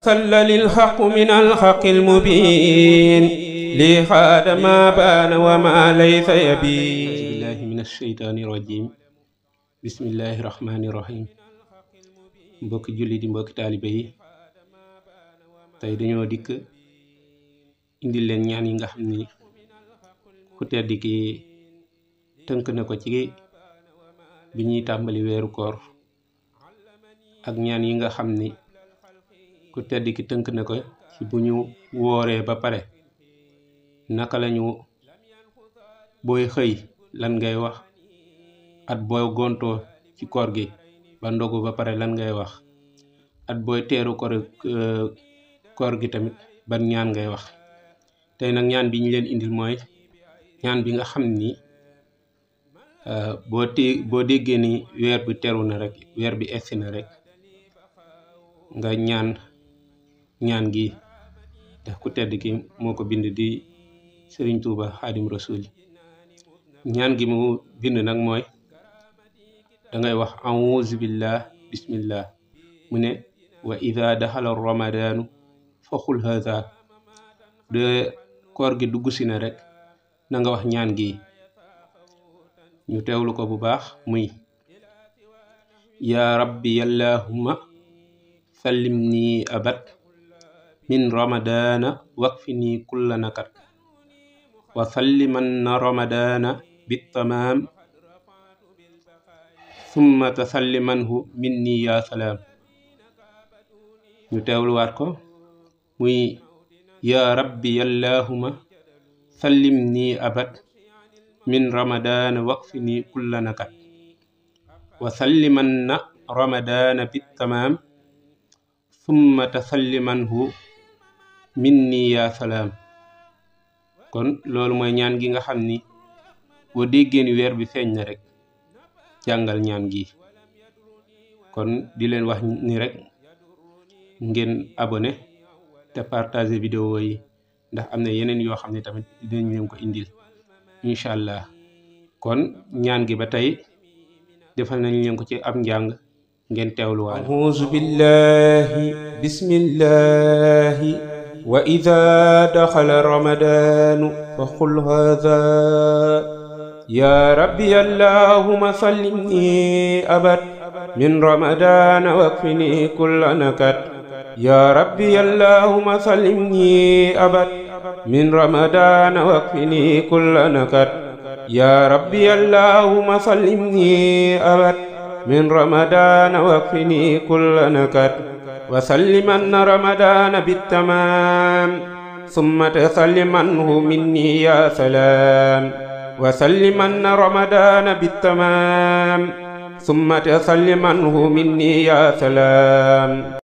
صلى للحق من الحق المبين لي خاد ما بان وما ليس يبين. أعوذ بالله من الشيطان الرجيم. بسم الله الرحمن الرحيم. mbokki julli di mbokki taalibe yi, tey dañoo dikk indil leen ñaan yi nga xam ni ku tedd ki tënk na ko ci bi ñuy tàmbali weeru koor, ak ñaan yi nga xam ni ku tedd ki tënk na ko ci bu ñu wooree ba pare naka lañu booy xëy lan ngay wax, at booy gontoo ci koor gi ba ndogu ba pare lan ngay wax, at booy teeru koor gi tamit ban ñaan ngay wax. tey nag ñaan bi ñu leen indil mooy ñaan bi nga xam ni boo déggee ni weer bi teru na rek, weer bi egsi na rek, nga ñaan gi ndax ku tedd ki moo ko bind di Sëriñ Tuuba Xaadim Rasul. ñaan gi mu bind nag mooy dangay wax auzu billah bismillah, mu ne wa ida daxala ramadaanu fa xul haza. de koor gi dugg si na rek na nga wax ñaan gi. ñu teewlu ko bu baax, muy yaa rabbi yallahumma sallim nii abad min ramadana wakfini kulla nakat wa salliman na ramadana bittamam summa tasallimanhu minni ya salaam. ñu teewluwaat ko, muy yaa rabbi yallahumma sallim nii abad min ramadana wakfini kulla nakat wa salliman na ramadana bittamam summa tasallimanhu minni ya salaam. kon loolu mooy ñaan gi nga xam ni boo déggee ni weer bi feeñ na rek jàngal ñaan gi. kon di leen wax ni rek ngeen abonné te partager vidéo yi, ndax am na yeneen yoo xam ne tamit dinañ leen ko indil incha allah. kon ñaan gi ba tey defal nañ leen ko ci ab njàng, ngeen teewluwaale. auzu billahi bismillahi wa ida daxala ramadaanu fa qul haza ya rabbi allahumma sallimni abad min ramadana wakfini kulla nakat ya rabbi allahumma sallimni abad min ramadana wakfini kulla nakat ya rabbi allahumma sallimni abad min ramadana wakfini kulla nakat wa salliman ramadana bittamam summa tasallimanhu minni ya salaam. wa salliman ramadana bittamam summa tasallimanhu minni ya salaam.